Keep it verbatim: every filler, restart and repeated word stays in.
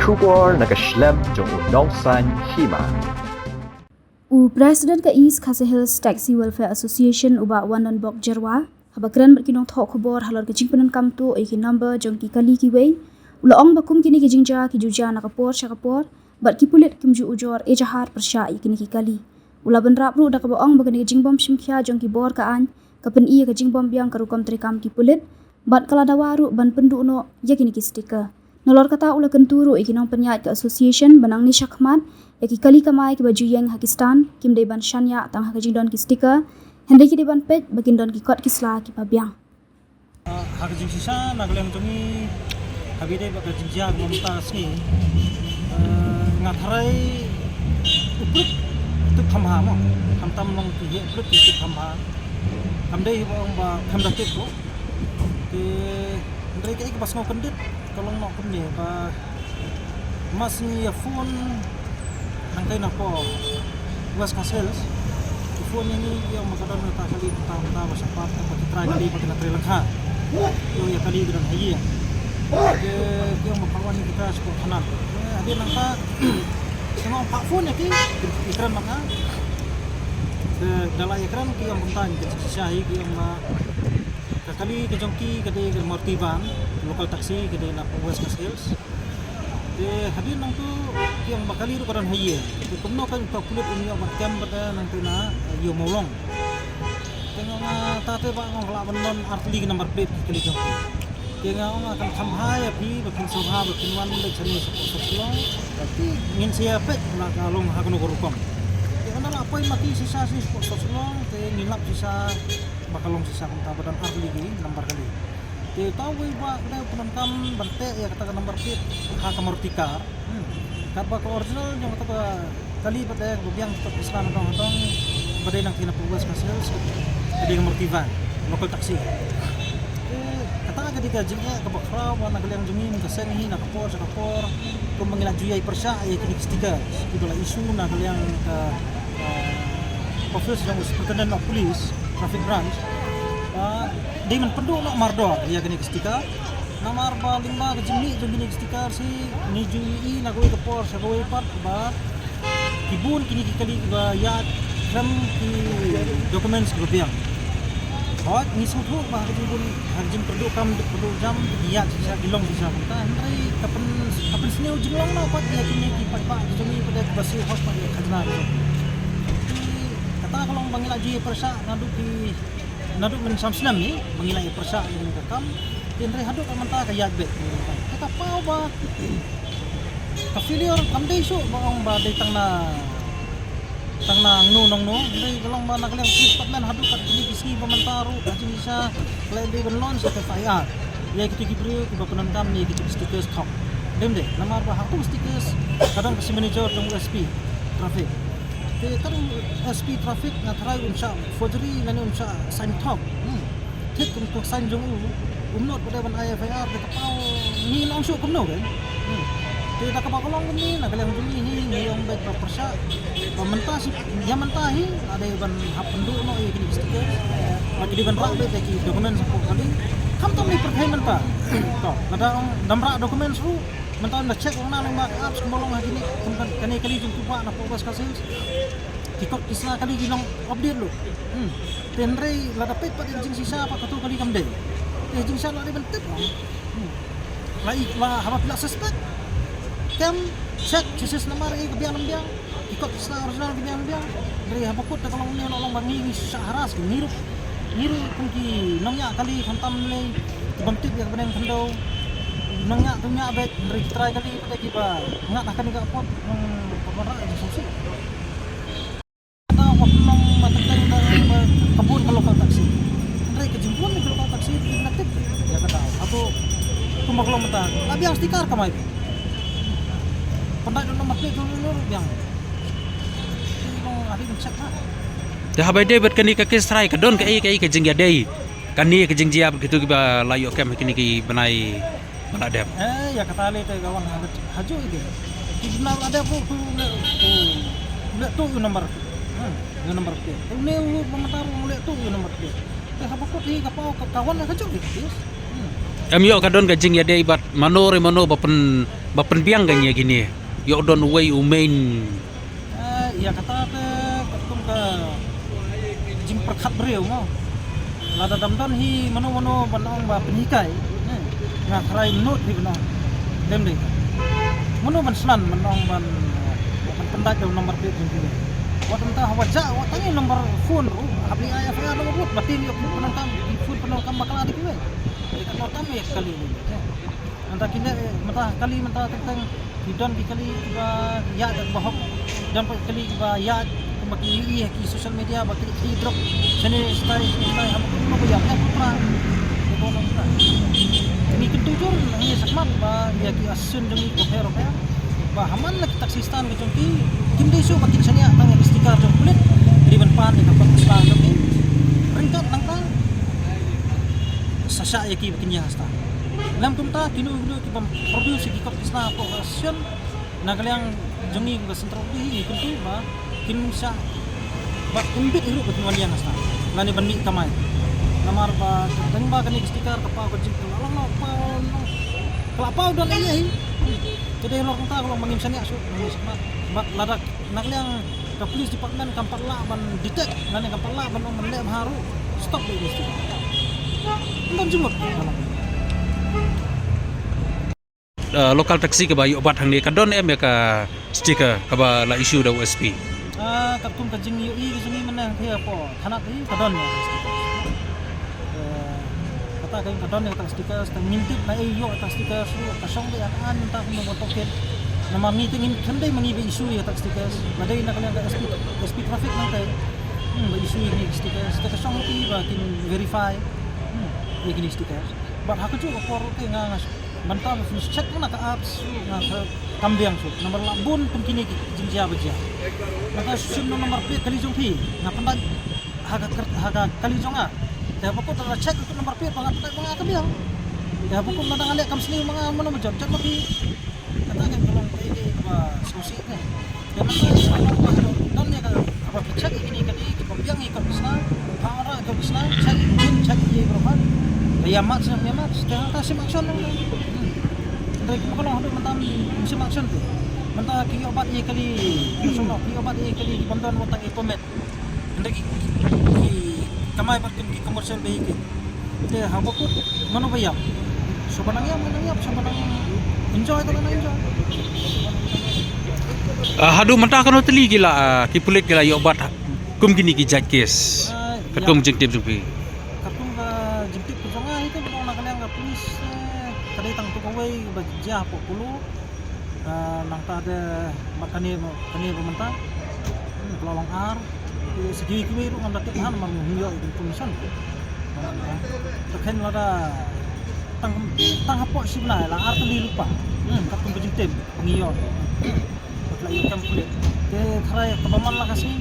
Khubor na ka shlem jong u Nongsaiñ Hima. U President ka East Khasi Hills Taxi Welfare Association, u Bah Wandonbok Jyrwa, haba kren bad ki nongthoh khubor halor ka jingpyndonkam tuh ïa ki number jong ki kali kiwei, u la ong ba kum kine ki jingjia ki ju jia na ka por sha ka por, bad ki pulit kim ju ujor ejahar pyrshah ïa kine ki kali. U la bynrap ruh da kaba ong ba kane ka jingbym shim khia jong ki bor ka aiñ ka pyni ïa ka jingbym biang ka rukom treikam ki pulit, bad ka la dawa ruh ban pynduh noh ïa kine ki sticker. Nalor kata u la kyntu ruh ïa ki nongpynïaid ka association ba nangne shakhmat, ïa ki kali kamai kiba ju ïeng ha ki stand kim dei ban shaniah tang ha ka jingdon ki sticker, hynrei ki dei ban peit ba kin don ki kot ki sla kiba biang. Ah, ha ka jingshisha na ka liang jong ngi, haba ïadei bad ka jingjia ka mynta ka sngi, eh, nga tharai u pulit u tip kham bha mo. Khamtam long ki heh pulit ki tip kham bha. Kam dei ba ong ba kam da tip ruh. Te hynrei kaei kaba sngewkyndit ka long noh kumne ba ma sngi ïa phone hangtai na pdeng West Khasi Hills. Ki phone ïa ngi ki ong ba ka don kata ka kali kata kata ba shaphang kata ba ki trai kali ba ki na trei lyngkha. Ki ong ïa kali ka don ha ïing. Ki, ki ong ba phah wan ïa kita sha pdeng thana. Eh, hadien nangta ki ong phah phone ïa ki, ki kren ma nga. Te da la ïakren ki ong kumta, ngi kren shisha hi, ki ong ba ka kali ka jong ki ka dei ka Maruti van, local taxi, ka dei na pdeng West Khasi Hills. Te hadien nangtu ki ong ba kali ruh ka don ha ïing. Te kumno kan ka pulit un ïoh ban kem bad nangta na ïew Mawlong. Te nga ong, ah, ta te ba nga ong lah ban don ar tylli ki number plate ki kali jong ki. Te nga ong, ah, kan kham bha ïa phi ba phin sngewbha ba phin wan leit shane shapoh South Shillong. Te ngin sa ïa peit la ka long ha kano ka rukom. Te ynda la poi ma ki shisha shane shapoh South Shillong, te ngin lap shisha ba ka long shisha kumta ba don ar tylli ki number kali. Te uta uwei u bah u dei u pyndonkam ban teh ïa kata ka number plate ha ka Maruti car. Hmm. Katba ka original jong kata ka kali ba dei ba biang, kata ka sla na dong dong ba dei nangta na pdeng West Khasi Hills ka dei ka Maruti van, local taxi. Te kata ka dei ka jingeh kaba khraw ba na ka liang jong ngi mynta ka seng hi na ka por sha ka por, kumba ngi la ju ïai pyrshah ïa kine ki sticker kiba la issue na ka liang ka, ah, office jong u Superintendent of Police, Traffic Branch. Ba dei ban pynduh noh mardor ïa kine ki sticker. Namar ba lyngba ka jingmih jong kine ki sticker shi ngi ju ïohi na kawei ka por sha kawei pat ba ki bun kine ki kali kiba ïaid khlem ki documents kiba biang. Hooid, ngi sngewthuh ba ha ka jingbun, ha ka jingpyrduh kam, pyrduh jam, ki ïaid shisha, ki long shisha kumta. Hynrei ka pyn, ka pynsniew jinglong noh pat ïa kine ki paidbah ki jong ngi pat, kiba siew hok pat ïa ka khajna ki jong ngi. Te kata ka long ba ngi la ju ïa pyrshah naduh ki naduh mynshwa snem hi ba ngi la ïa pyrshah ïa kane ka kam. Te hynrei haduh mynta ka ïaid beit. Kata paw ba ka failure kam dei shuh ba ong ba dei tang na, tang na ngno na ngno. Hynrei ka long ba na ka liang police department haduh kat kine ki sngi ba mynta ruh ka jingshisha ka la dei ban launch ïa ka F I R ïa kito ki briew kiba pyndonkam ïa kito ki stickers thok. Dei ym dei, namar ba ha kito ki stickers ka don ka signature jong u S P traffic. Te ka dang S P traffic nga tharai un shah forgery lane un shah sign thok. Hmm. Thik kum ka sign jong u, um nud ba dei ban ai F I R, te ka paw ngi nang shuh kumno kan. Hmm. Te da kaba ka long kumne na ka liang jong ngi hi ngi ong beit ba pyrshah ba mynta shi, ïa mynta hi la dei ban hap pynduh noh ïa kine ki sticker. Ba ki dei ban rah beit ïa ki documents hapoh kali. Khamtam ïa pyrthei mynta. To, lada ong dam rah documents ruh, mynta ynda check ong na lyngba ka apps kumba long ha kine, kum kan, kane kali jong u bah na pdeng West Khasi Hills. Ki kot ki sla kali ki long update lut. Hmm. Te hynrei lada peit pat ïa ka jingshisha pat kato kali kam dei. Te jingshisha la dei ban tip noh. Hmm. La i, la haba phi la suspect, kem check chassis number, eh, ka biang ym biang. Ki kot ki sla original ka biang ym biang. Hynrei haba kut da ka long ne, la long ba ngi, ngi shah harass ki, ngi ruh. Ngi ruh kum ki nongñiah kali khamtam ne, ki bym tip ïa ka bneng khyndew. Nongñiah tu ñiah beit, hynrei ki trai kali pat kiba ngat ha kane ka apot, nong, ka ban rah ïa ka sngewsih. Kata wat nong ma teng teng da ma ka bun ka local taxi. Hynrei ka jingbun ka local taxi ki na tip ïa kata. Hato kumba ka long mynta la biang sticker kamai. Pynda don number plate ruh biang. Ki long ha ri check na. Te haba ïadei bad kane ka case trai ka don kaei kaei ka jingïadei kane ka jingjia bad kito kiba la ïoh kem ha kine ki bnai ba la dep. Eh, ïa kata lei te ka wan ha, hajuh ïa ki. Ki bnai ba la dep ruh tu leh, tu leh tu ïa u number. Hmm, ïa u number plate. Tu leh u ba mynta ruh leh tu ïa u number plate. Te haba kut hi ka paw ka, ka wan hajuh ïa ki. Hmm. Em ïoh ka don ka jingïadei bad mano re mano ba pyn, ba pynbiang ka ïa kine. Ïoh don uwei u main. Eh, ïa kata te katkum ka jingpyrkhat briew mo. Lada dam don hi mano mano ban ong ba pynhikai. Eh, nga tharai mano hi ban ong. Dem dei. Mano ban snan ban ong ban, ban pyndait da u number plate jong kiwei. Wat mynta ha wa jah, wat tang ïa u number phone ruh, hap leh ïa F I R ruh, ba tin ïa u phone pyndonkam, phone pyndonkam bakla da kiwei. Ïa ka nor tam ïa ka kali ni. Mynta ki leh, mynta kali mynta teng teng ki don ki kali kiba ïaid da kaba hok. Don pat ki kali kiba ïaid kumba ki ïohi ha ki social media ba ki, ki drop shane shatai shane shatai, ha ba kumno ba ïaid, ïaid kumta. Ïa kumno kumta. Ngi kyntu jur, ngi shakhmat ba ïa ki association jong ngi kiba pher pher, ba ha man la ki taxi stand ka jong ki, kim dei shuh ba kin shaniah tang ïa ki sticker jong pulit, dei ban pan ïa ka kot ka sla jong ki. Ryngkat nangta sa shah ïa ki ba kin ïa ha stand. Lem kumta kino kino ki bym produce ïa ki kot ki sla hapoh ka association, na ka liang jong ngi kum ka central body hi ngi kyntu ba kin shah, ba kin bit hi ruh ba kin wan ïa ha stand lane ban mih kamai. Namar ba teng ba kane ka sticker ka paw ka jingkynnoh long, long paw long. Ka la paw don ïa hi. Te dei halor kumta ka long ba ngim shaniah shuh, ngim shaniah. Bad lada na ka liang ka police department kam pat lah ban detect lane kam pat lah ban ong ban leh bha ruh, stop dei ka sticker. Ym don jingmut. Uh, local taxi kaba ïoh bat hangne ka don em ïa ka sticker kaba la issue da u S P? Ah, katkum ka jingïohi ka jong ngi mynne hangtei hapoh thanat hi ka don ïa ka sticker. Eh, kata ka, ka don ïa ka sticker, tang ngim tip na ei ïoh ka sticker, so ka shong dei ïa ka an mynta kumno ba tohkit. Namar ngi te ngim, khlem dei ma ngi ba issue ïa ka sticker. Ba dei na ka liang ka S P, S P traffic nangtei. Hmm, ba issue ïa ka sticker. Te ka shong hi ba kin verify. Hmm, ïa kine sticker. Bad ha kajuh ka por te nga, nga Mynta ba phin check na ka apps, na ka kam biang shuh. Namar la bun pyn kine ki jingjia ba jia. Mynta shim na number plate kali jong phi, nga pyndait ha ka kar-, ha ka kali jong nga. Te ba kut la check ka number plate ba nga pyndait ba nga ka biang. Te ba kut la dang leh kam sniew ma nga mano ba jot, jot ma phi. Kata ka long kaei kaei ba sngewsih. Te mynta don ïa ka, haba phi check ïa kine kali, ki pynbiang ïa ka kot ka sla, pha wanrah ïa ka kot ka sla, check ïa ka jin, check ïa ka bynta. Te ïa match, ïa match, te hangta shim action lang. Hmm. Hynrei kumba ka long haduh mynta ngim shim action te. Mynta ki ïoh bat ïa kali, ki ïoh bat ïa kali, ki bym don wat tang ïa permit. Hynrei ki, ki kamai bad kin ki commercial vehicle. Te haba kut mano ba ïap? Shuwa ba nang ïap, nang ïap, shuwa ba nang enjoy, te nang enjoy. Ah, haduh mynta kano tylli ki la, ah, ki pulit ki la ïoh bat kum kine ki jait case? Ah, katkum jingtip jong phi. Katkum ka jingtip ka jong nga hi te ba long na ka liang ka police, eh, ka dei tang tu kawei ba jia hapoh Kulu. Ah, nangta de ba kane, kane ba mynta. Hmm, ka la long ar. Sa kiwei kiwei ruh ngam da tip ha namar ngim ïoh ïa ka information. Te khein lada tang, tang hapoh shi bnai la ar tylli lypa. Hmm, katkum ka jingtip ba ngi ïoh. Ba la ïoh kam pulit. Te tharai kaba man la ka sngi.